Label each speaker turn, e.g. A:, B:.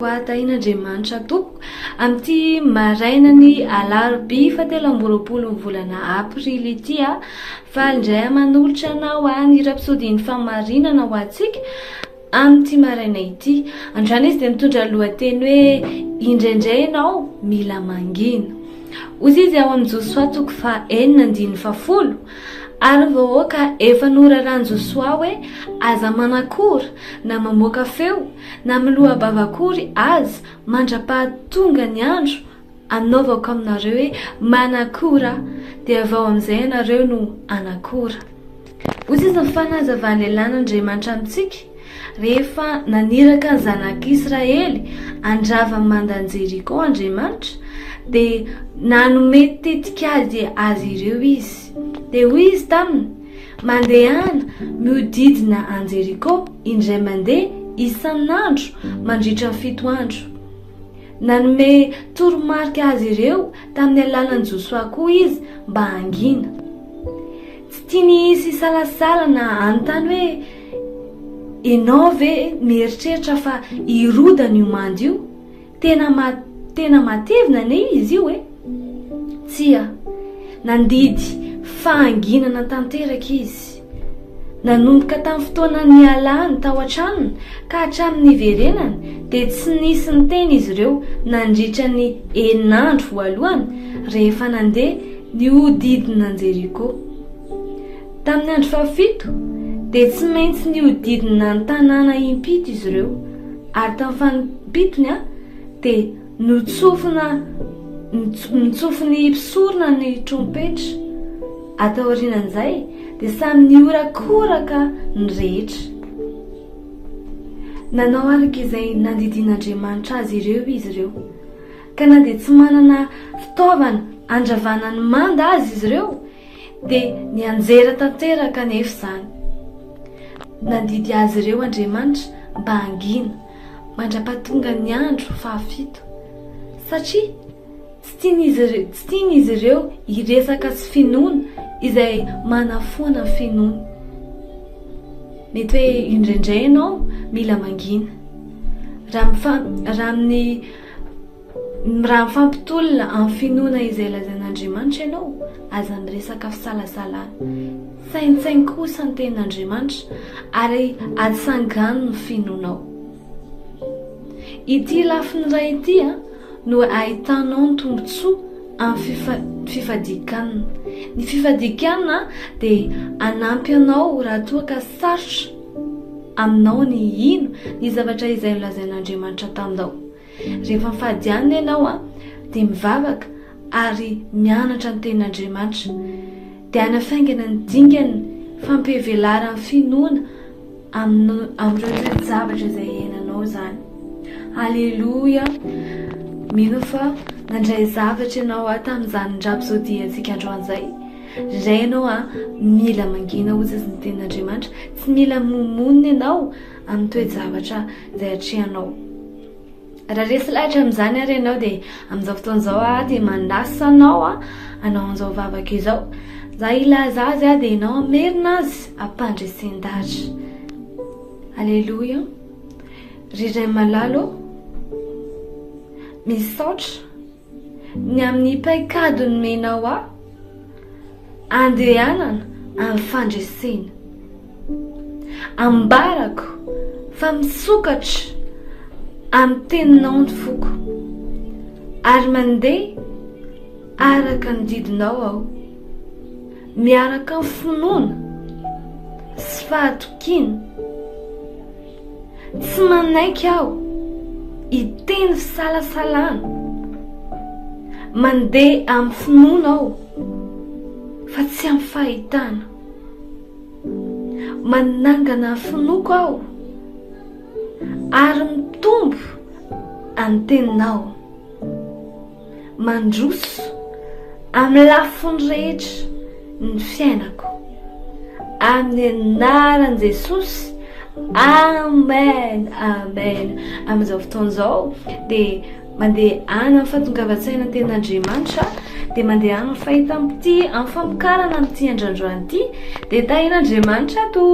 A: Koa tahian'Andriamanitra tompoko amin'ity marainan'ny alarobia fahatelo amby 20 ny volana aprily ity a faly indray aho manolotra anao a ny rapsodin'ny fahamarinana ho antsika amin'ity maraina ity. Androany izy dia mitondra lohateny hoe indraindray ianao mila mangina. Hoy izy ao amin'ny Josoa toko faha-6 andininy faha-10, Ary ny vahoaka efa noraràn'i Josoa hoe, Aza manakora na mamoaka feo na miloa-bava akory aza mandra-pahatonga ny andro anaovako aminareo hoe, Manakora, dia vao amin'izay ianareo no hanakora. Hoy izy ny fanazavan'ny lehilahin'Andriamanitra amintsika, Rehefa naniraka ny zanak'Israely handrava ny mandan'i Jeriko Andriamanitra, dia nanome tetikady azy ireo Izy. Dia hoy Izy taminy, Mandehana mihodidina an'i Jeriko indray mandeha isan'andro mandritra ny fito andro. Nanome toromarika azy ireo tamin'ny alalan'i Josoa koa Izy mba hangina. Tsy tiany hisy hisalasala na hanontany hoe, Ianao ve mieritreritra fa hirodana io manda io? Tena ma, tena matevina anie izy io e! Tsia. Nandidy fahanginana tanteraka izy. Nanomboka tamin'ny fotoana nialany tao an-tranony ka hatramin'ny niverenany dia tsy nisy niteny izy ireo nandritra ny enina andro voalohany rehefa nandeha nihodidina an'i Jeriko. Tamin'ny andro fahafito dia tsy maintsy nihodidina ny tanàna impito izy ireo, ary tamin'ny fahampitony dia notsofina notsofin'ny mpisorona ny trompetra. Ary taorianan'izay dia samy nihorakoraka ny rehetra. Nanao araka izay nandidian'Andriamanitra azy ireo izy ireo. Ka na dia tsy manana fitaovana handravana ny manda aza izy ireo, dia nianjera tanteraka anefa izany. Nandidy azy ireo Andriamanitra mba hangina mandra-pahatonga ny andro fahafito, satria tsy tian'izy ireo, tsy tian'izy ireo hiresaka tsy finoana izay manafoana ny finoany. Mety hoe indraindray ianao mila mangina. Raha mifa, raha amin'ny Raha mifampitolona amin'ny finoana izay lazain'Andriamanitra ianao, aza miresaka fisalasalana. Saintsaino kosa ny Tenin'Andriamanitra ary atsangano ny finoanao. Ity lafiny iray ity no ahitanao ny tombontsoa amin'ny fifadian-kanina. Ny fifadian-kanina dia hanampy anao raha toa ka sarotra aminao ny hino ny zavatra izay nolazain'Andriamanitra taminao. Rehefa mifady hanina ianao dia mivavaka ary mianatra ny Tenin'Andriamanitra. Dia hanafaingana ny dingan'ny fampivelaran'ny finoana amin'ireo toe-javatra izay iainanao izany. Aleloia! Mino aho fa nandray zavatra ianao tamin'izany rapsodiantsika androany izay. Indray ianao mila mangina hoy izy ny Tenin'Andriamanitra. Tsy mila momonina ianao amin'ny toe-javatra izay atrehanao. Raha resy lahatra amin'izany ary ianao dia amin'izao fotoana izao aho dia manasa anao hanao an'izao vavaka izao. Za hilaza azy aho dia ianao hamerina azy am-pandresen-dahatra. Aleloia. Ry Ray malala ô, misaotra ny amin'ny paikady nomenao ahy andehanana amin'ny fandresena. Ambarako fa misokatra amin'ny teninao ny foko, ary mandeha araka ny didinao aho, miaraka amin'ny finoana sy fahatokiana. Tsy manaiky aho hiteny fisalasalana. Mandeha amin'ny finoana aho fa tsy amin'ny fahitana. Manangana ny finoako aho ary mitombo amin'ny teninao. Mandroso amin'ny lafiny rehetra ny fiainako. Amin'ny anaran'i Jesosy. Amen, amen. Amin'izao fotoana izao dia mandeha any amin'ny fahatongavan-tsaina ny tenin'Andriamanitra, dia mandeha any amin'ny fahitam-pitia, amin'ny famokarana amin'ity androandroany ity, dia tahin'Andriamanitra ato.